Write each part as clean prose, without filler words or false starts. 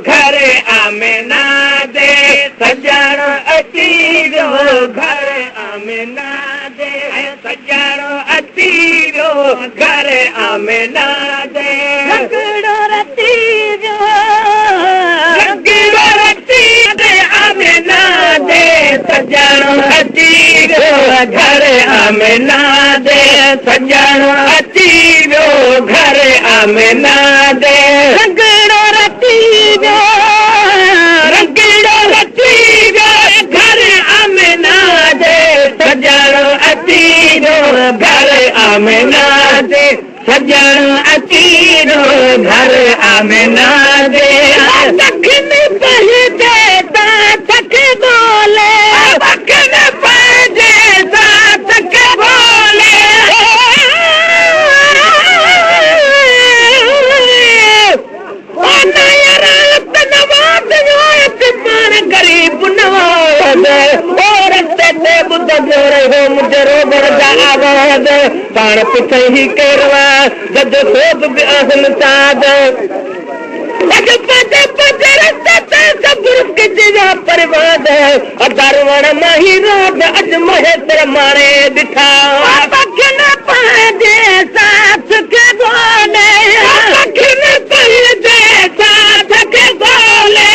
گهر آمنا جي، سڄڻ اچي ويو گهر آمنا جي، سڄڻ اچي ويو گهر آمنا جي. رنگڙو رچي ويو، رنگڙو رچي ويو آمنا جي، سڄڻ اچي ويو گهر آمنا جي، سڄڻ اچي ويو گهر آمنا جي. رنگڙو رچي ويو، رنگڙو رچي ويو گهر آمنا جي، سڄڻ اچي ويو گهر آمنا جي، سڄڻ اچي ويو گهر آمنا جي. دکن پنهنجي ساٿ کي ڳولي، دکن پنهنجي ساٿ کي ڳولي. غريب نواز او رستي تي ٻڌندو رهيو منهنجي روڳڻ جا آواز، پاڻ پڇئي هي ڪير آ، جج سوڀ به آهن ساز. اڄ پنهنجي پنهنجي رستي تي سڀ رڪجي ويا پرواز، ادا روئڻ مان هي راز اڄ مهيسر ماڻي ڏٺا. پکين پنهنجي ساٿ کي ڳولي، پکين پنهنجي ساٿ کي ڳولي.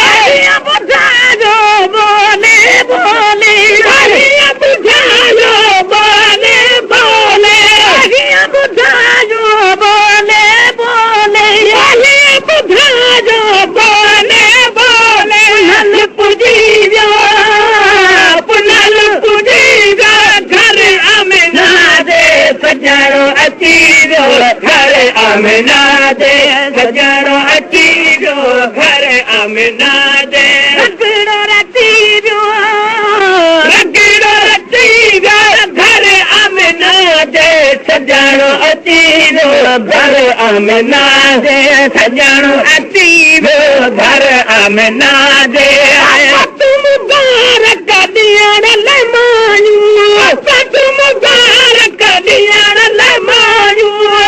ٻڌايو ٻولي ٻولي، ٻڌايو ٻولي ٻولي، ٻڌايو ٻولي ٻولي، ٻڌايو ٻولي ٻولي. پنهل پڄي ويو، پنهل پڄي ويو گهر آمنا جي، سڄڻ اچي ويو گهر آمنا جي، سڄڻ اچي ويو گهر آمنا جي. رنگڙو رچي ويو، رنگڙو رچي ويو گهر آمنا جي، سڄڻ اچي ويو گهر آمنا جي، سڄڻ اچي ويو گهر آمنا جي. تون مبارڪ ڏيڻ لاءِ مايون، تون مبارڪ ڏيڻ لاءِ مايون.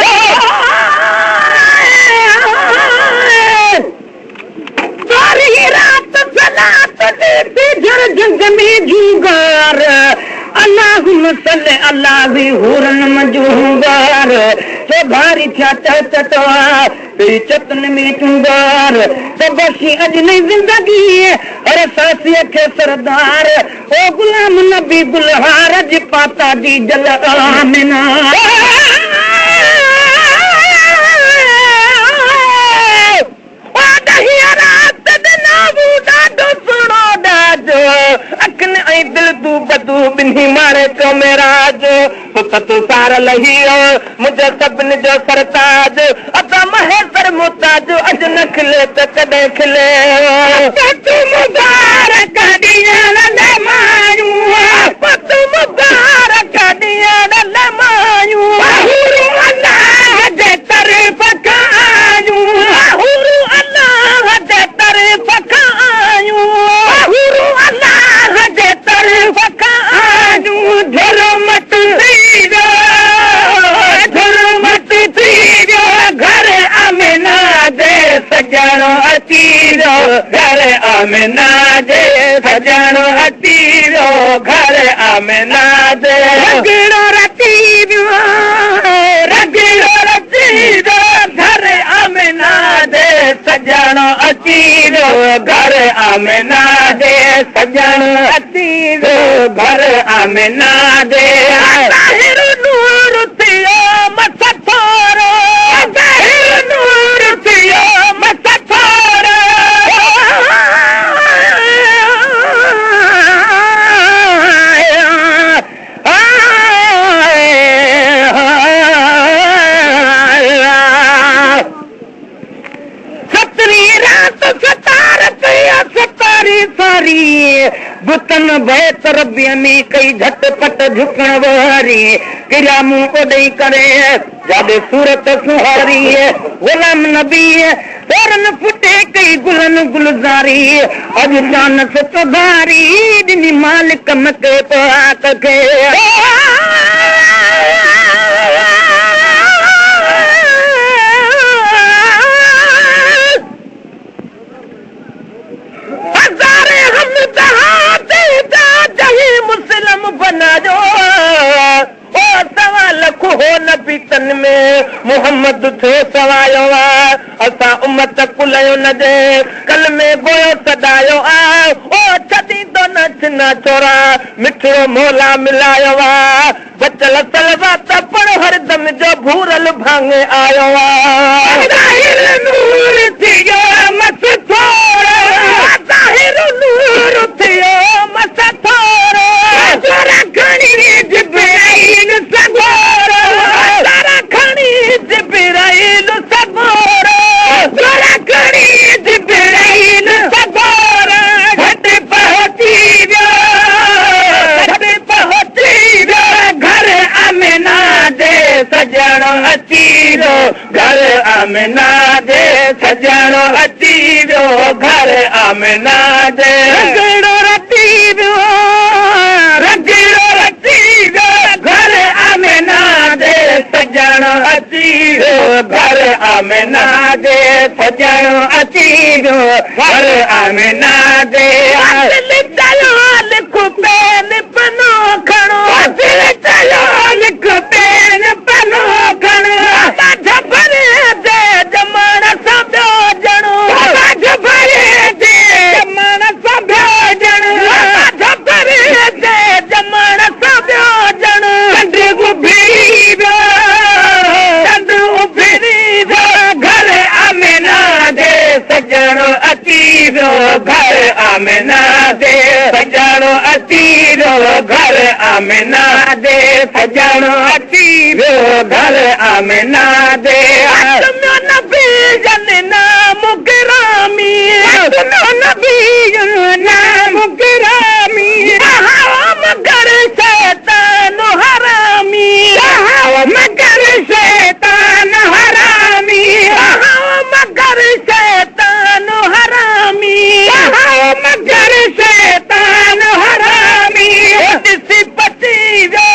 ساري رات صلات ڏٺي جهر جهنگ ۾ جهونگار، اللهم صل الله حورن منجهونگار. چوڌاري ٿيا چهچٽوا پئي چتن ۾ چونگار، ته بخشي اڄ نئين زندگي هر ساسيءَ کي سردار، او غلام نبي گلهار جي پاتا جي جل آمنا. رات ڏنا ڏاڍو سهڻو ڏاجو، اکين ۽ دل تون بدو ٻنهي ماڻي پيو ميراج. ست سار لهي ويو منهنجو سڀني جو سرتاج، ادا مهيسر محتاج اڄ نه کلي ته ڪڏهن کلي. تون مبارڪ ڏيڻ لاءِ مايون، تون مبارڪ ڏيڻ لاءِ مايون. الله جي طرف کان آيون، الله جي طرف کان آيون، الله جي طرف کان آيون. جهرمٽ ٿي ويو، جهرمٽ ٿي ويو گهر آمنا جي، سڄڻ اچي ويو گهر آمنا جي، سڄڻ اچي ويو گهر آمنا جي. رنگڙو رچي ويو، رنگڙو رچي ويو گهر آمنا جي، سڄڻ اچي ويو گهر آمنا جي، سڄڻ اچي ويو گهر آمنا جي. ظاهر نور ٿيو مٿ ٿورو، ظاهر نور ٿيو مٿ ٿورو. ستري رات ستار ڪيا ستاري ساري، بتن بيت ربيءَ ۾ ڪئي جهٽ پٽ جهڪڻ واري. ڪريا مون اوڏي ڪري جاڏي سورت سهاري، غلام نبي فورن ڦٽي ڪئي گلن گلزاري. اڄ جانس چوڌاري ڏني مالڪ مڪي پاڪ کي. شريڪن ۾ محمد ٿيو سوايو آ. اسان امت ڪل ان جي ڪلمي گويو سڏايو آ. او ڇڏيندو نه ڇنا ڇورا مٺڙو مولا ملايو آ. بچل صلوات پڙهه هر دم جو ڀورل ڀاڱي آيو آ. ظاهر نور ٿيو مس ٿورو. ظاهر نور ٿيو مس ٿورو. ذرا کڻي جبرائيل سڳورو. ذرا کڻي جبرائيل سڳورو. ذرا کڻي جبرائيل سڳورو. جهٽ پهچي ويو. جهٽ پهچي ويو. گهر آمنه جي سڄڻ اچي ويو. گهر آمنه جي سڄڻ اچي ويو. گهر آمنه جي. رنگڙو رچي ويو. رنگڙو رچي ويو. گهر آمنه جي سڄڻ اچي ويو. گهر آمنه جي سڄڻ اچي ويو. گهر آمنه جي. فاضل چيو لک پين پنو کڻو. فاضل چيو لک پين پنو کڻو. بابا جبر جي ڄمڻ سان ٻيو ڄڻو. بابا جبر جي ڄمڻ سان ٻيو ڄڻو. بابا جبر جي ڄمڻ سان ٻيو ڄڻو. چنڊ اڀري ويو. چنڊ اڀري ويو. گهر آمنه جي سڄڻ اچي ويو. گهر آمنه جي سڄڻ اچي ويو. گهر آمنه جي سڄڻ اچي ويو. گهر آمنه جي. فاطمه نبي جن نام گرامي. فاطمه نبي نام گرامي. مگر شيطان حرامي. مگر شيطان حرامي. مگر شيطان حرامي. مگر شيطان حرامي. ڏسي پچي ويو.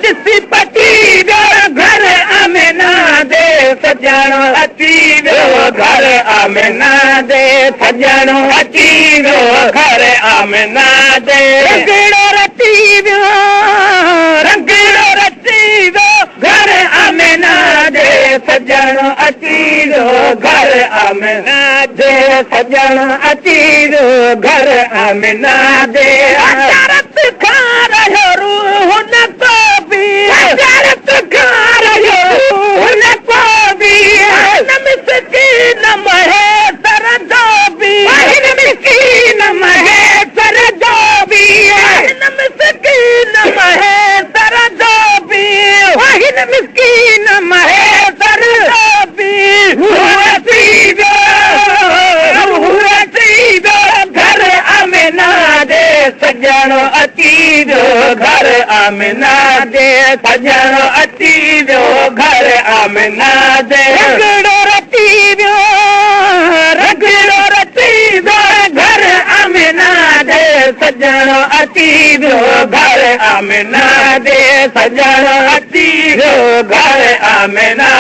ڏسي پچي ويو. گهر آمنه جي سڄڻ اچي ويو. گهر آمنه جي سڄڻ اچي ويو. گهر آمنه جي. رنگڙو رچي ويو. رنگڙو رچي ويو. گهر آمنه جي سڄڻ اچي ويو. گهر آمنه جي سڄڻ اچي ويو. گهر آمنه جي. حضرت کان رهيو روح نه ڪو به. حضرت کان رهيو روح نه ڪو به. نه مسڪين مهيسر جو به. نه مسڪين مهيسر جو به. نه مسڪين مهيسر جو به. نه مسڪين مهيسر جو به. روح اچي ويو. روح اچي ويو. گهر آمنه جي سڄڻ اچي ويو. گهر آمنه جي سڄڻ اچي ويو. گهر آمنه جي. رنگڙو رچي ويو. رنگڙو رچي ويو. گهر آمنه جي سڄڻ اچي ويو. گهر آمنه جي سڄڻ اچي ويو. گهر آمنه.